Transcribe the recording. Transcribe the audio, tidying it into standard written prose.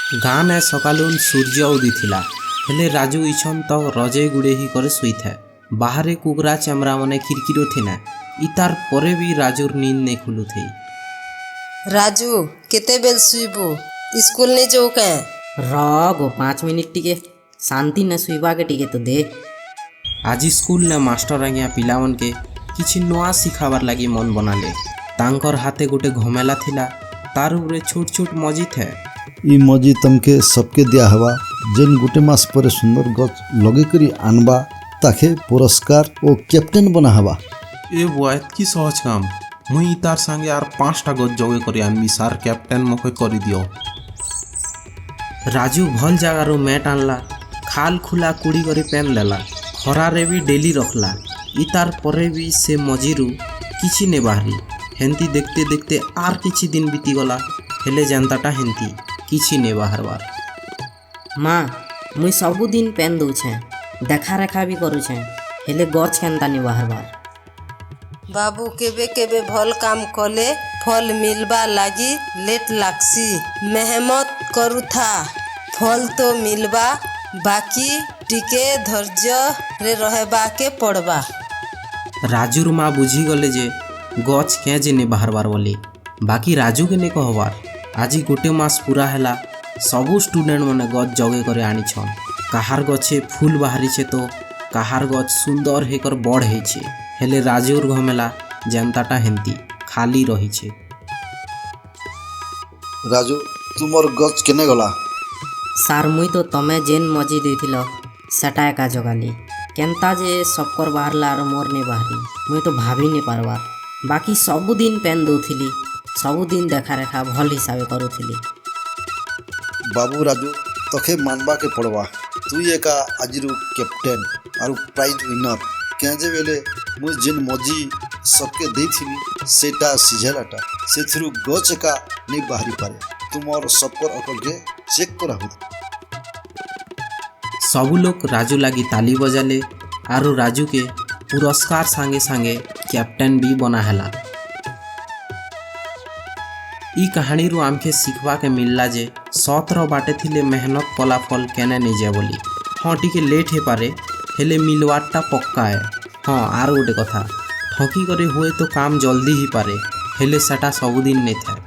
ଗାଁନେ ସକାଲୁନ୍ ସୂର୍ଯ୍ୟ ଉଦିଥିଲା, ହେଲେ ରାଜୁ ଇଛନ୍ ତକ୍ ରଜେଇ ଗୁଡ଼େଇ କରି ଶୁଇଥାଏ। ବାହାରେ କୁକୁରା ଚେମରାମାନେ କିରକିରୁଥିନେ। ଇତାର୍ ପରେ ବି ରାଜୁର୍ ନିନ୍ଦ ନେଇ ଖୁଲୁଥେଇ। ରାଜୁ, କେତେବେଲ୍ ଶୁଇବୁ? ସ୍କୁଲ ନି ଯାଉ କେଁ? ର ଗୋ, 5 ମିନିଟ୍ ଟିକେ ଶାନ୍ତି ନେ ଶୁଇବାକେ ଟିକେ ତ ଦେ। ଆଜି ସ୍କୁଲନେ ମାଷ୍ଟର ଆଜ୍ଞା ପିଲାମାନକେ କିଛି ନୂଆ ଶିଖାବାର୍ ଲାଗି ମନ ବନାଲେ। ତାଙ୍କର ହାତେ ଗୋଟେ ଘମେଲା ଥିଲା, ତାର ଉପରେ ଛୋଟ ଛୋଟ ମଜି ଥାଏ। ଇ ମଜି ତମକେ ସବକେ ଦିଆ ହେବା। ଯେନ୍ ଗୋଟେ ମାସ ପରେ ସୁନ୍ଦର ଗଛ ଲଗେଇ କରି ଆନବା, ତାକେ ପୁରସ୍କାର ଓ କ୍ୟାପ୍ଟେନ୍ ବନା ହେବା। ଏ ବୁଆ, ଏତ୍କି ସହଜ କାମ! ମୁଇଁ ତାର ସାଙ୍ଗେ ଆର୍ 5ଟା ଗଛ ଜଗେଇ କରି ଆନବି ସାର୍, କ୍ୟାପ୍ଟେନ୍ ମକେ କରିଦିଅ। ରାଜୁ ଭଲ ଜାଗାରୁ ମେଟ୍ ଆନଲା, ଖାଲ ଖୁଲା କୁଡ଼ି କରି ପେନ୍ ଦେଲା, ଖରାରେ ବି ଡେଲି ରଖଲା। ଇତାର ପରେ ବି ସେ ମଝିରୁ କିଛି ନେ ବାହାରି। ହେନ୍ତି ଦେଖତେ ଦେଖତେ ଆର୍ କିଛି ଦିନ ବିତିଗଲା, ହେଲେ ଯେନ୍ତାଟା ହେନ୍ତି, କିଛି ନେ ବାହାରବାର। ମା, ମୁଇଁ ସବୁଦିନ ପେନ୍ ଦଉଛେଁ, ଦେଖା ରେଖା ବି କରୁଛେଁ, ହେଲେ ଗଛ କେନ୍ତା ନି ବାହାରବାର? ବାବୁ, କେବେ କେବେ ଭଲ୍ କାମ କଲେ ଫଲ୍ ମିଲବା ଲାଗି ଲେଟ୍ ଲାଗ୍ସି। ମେହନତ କରୁଥା, ଫଲ୍ ତ ମିଲବା, ବାକି ଟିକେ ଧୈର୍ଯ୍ୟରେ ରହବାକେ ପଡ଼ବା। ରାଜୁର ମା ବୁଝିଗଲେ ଯେ ଗଛ କେଁ ଯେ ନେ ବାହାରବାର ବୋଲି, ବାକି ରାଜୁକେ ନେ କହବାର୍। ଆଜି ଗୋଟେ ମାସ ପୁରା ହେଲା, ସବୁ ଷ୍ଟୁଡେଣ୍ଟ ମାନେ ଗଛ ଜଗେଇ କରି ଆଣିଛନ୍। କାହାର ଗଛେ ଫୁଲ ବାହାରିଛେ ତ କାହାର ଗଛ ସୁନ୍ଦର ହେଇକର ବଡ଼ ହେଇଛେ। ହେଲେ ରାଜୁର ଘମେଲା ଯେନ୍ତାଟା ହେନ୍ତି ଖାଲି ରହିଛେ। ରାଜୁ, ତୁମର ଗଛ କେନେ ଗଲା? ସାର୍, ମୁଇଁ ତ ତମେ ଯେନ୍ ମଜି ଦେଇଥିଲ, ସେଟା ଏକା ଜଗାଲି। କେନ୍ତା ଯେ ସବକର ବାହାରଲା ଆରୁ ମୋର୍ ନି ବାହାରି, ମୁଇଁ ତ ଭାବି ନି ପାରବାର୍। ବାକି ସବୁଦିନ ପେନ୍ ଦଉଥିଲି, ସବୁଦିନ ଦେଖା ରେଖା ଭଲ୍ ହିସାବେ କରୁଥିଲି। ବାବୁ ରାଜୁ, ତଖେ ମାନବାକେ ପଡ଼ବା। ତୁଇ ଏକା ଆଜିରୁ କ୍ୟାପ୍ଟେନ୍ ଆରୁ ପ୍ରାଇଜ୍ ୱିନର୍। କେଁ ଯେ ବେଲେ ମୁଇଁ ଯେନ୍ ମଜି ସବକେ ଦେଇଥିଲି, ସେଟା ସିଝେଲାଟା, ସେଥିରୁ ଗଛ ଏକା ନେଇ ବାହାରି ପାରେ। ତୁମର ସବକର ଅକଲକେ ଚେକ୍ କରା ହଉ। ସବୁ ଲୋକ ରାଜୁ ଲାଗି ତାଲି ବଜାଲେ ଆରୁ ରାଜୁକେ ପୁରସ୍କାର ସାଙ୍ଗେ ସାଙ୍ଗେ କ୍ୟାପ୍ଟେନ୍ ବି ବନା ହେଲା। ଇ କାହାଣୀରୁ ଆମକେ ଶିଖବାକେ ମିଲଲା ଯେ ସତର ବାଟେ ଥିଲେ ମେହନତ କଲା ଫଲ କେନେ ନେଇଯାଏ ବୋଲି। ହଁ, ଟିକେ ଲେଟ୍ ହେଇପାରେ, ହେଲେ ମିଲବାରଟା ପକ୍କା ଏ। ହଁ, ଆର୍ ଗୋଟେ କଥା, ଠକି କରି ହୁଏ ତ କାମ ଜଲ୍ଦି ହେଇପାରେ, ହେଲେ ସେଟା ସବୁଦିନ ନେଇଥାଏ।